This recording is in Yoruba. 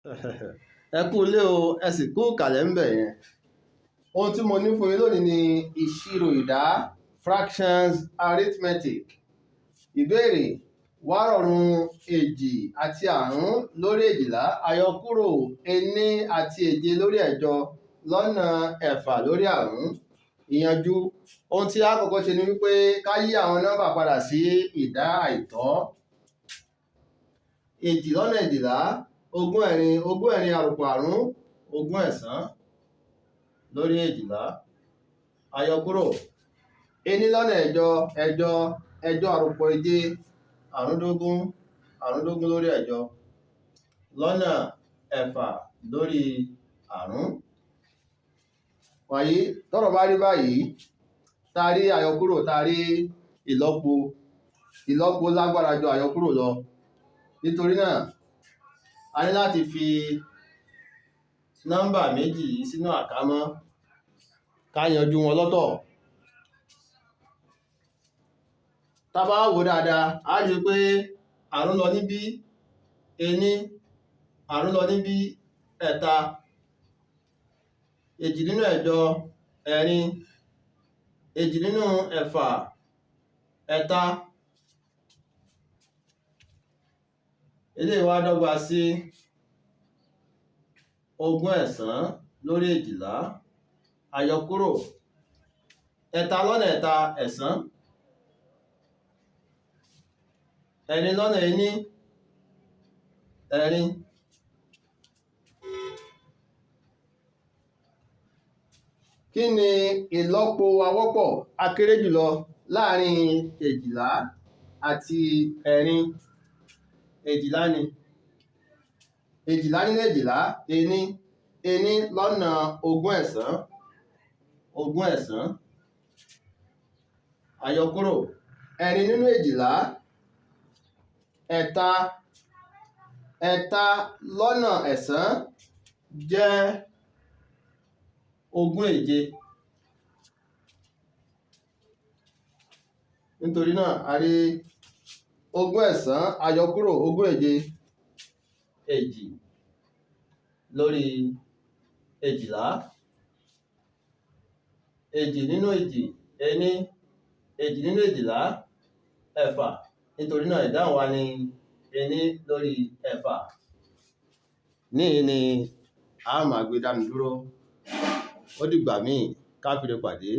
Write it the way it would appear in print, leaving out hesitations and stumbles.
Ẹ kú ilé o, ẹ sì kú ìkàlẹ̀ ńbẹ̀ yẹn. Ohun tí mo ní fún yín lónìí ni ìṣirò ìdá, fractions arithmetic. Ìbéèrè: wá rọ̀run èjì àti àrún lórí èjìlá, àyọkúrò ení àti èje lórí ẹ̀jọ lọ́nà ẹ̀fà lórí àrún. Ìyànjú: ohun tí a kọ́kọ́ ṣe ni wípé ká yí àwọn nọ́mbà padà sí ìdá àìtọ́. Èjì lọ́nà èjìlá, ogún ẹ̀rin, ogún ẹ̀rin àròpọ̀ àrún, ogún ẹ̀sán lórí èjìlá. Àyọkúrò ení lọ́nà ẹ̀jọ, ẹ̀jọ, ẹ̀jọ àròpọ̀ èje, àrúndógún, àrúndógún lórí ẹ̀jọ lọ́nà ẹ̀fà lórí àrún. Wàyí, tọ́rọ̀ bá rí báyìí, tá rí àyọkúrò, tá rí ìlọ́po, ìlọ́po lágbára ju àyọkúrò lọ. Nítorí náà, a ní láti fi nọ́mbà méjì yìí sínú àkámọ́ ká yanjú wọn lọ́tọ̀. Tá bá wò dáadáa, a rí pé àrún lọ níbí ení, àrún lọ níbí ẹ̀ta, èjì nínú ẹ̀jọ ẹ̀rin, èjì nínú ẹ̀fà ẹ̀ta. Eléyìí wá dọ́gba sí ogún ẹ̀sán lórí èjìlá. Àyọkúrò ẹ̀ta lọ́nà ẹ̀ta ẹ̀sán, ẹ̀rin lọ́nà ení ẹ̀rin. Kí ni ìlọ́po awọ́pọ̀ akéré jùlọ láàrin èjìlá àti ẹ̀rin? Èjìlá ni. Èjìlá nínú èjìlá, ení, ení lọ́nà ogún ẹ̀sán, ogún ẹ̀sán. Àyọkúrò ẹ̀rin nínú èjìlá, ẹ̀ta, ẹ̀ta lọ́nà ẹ̀sán jẹ́ ogún èje. Nítorí náà, a rí ogún ẹ̀sán àyọkúrò ogún èje, èjì lórí èjìlá. Èjì nínú èjì, ení, èjì nínú èjìlá, ẹ̀fà. Nítorí náà, ìdáhùn wa ni ení lórí ẹ̀fà. Níhìn ni a máa gbé dánu dúró. Ó dìgbà míì ká fire pàdé.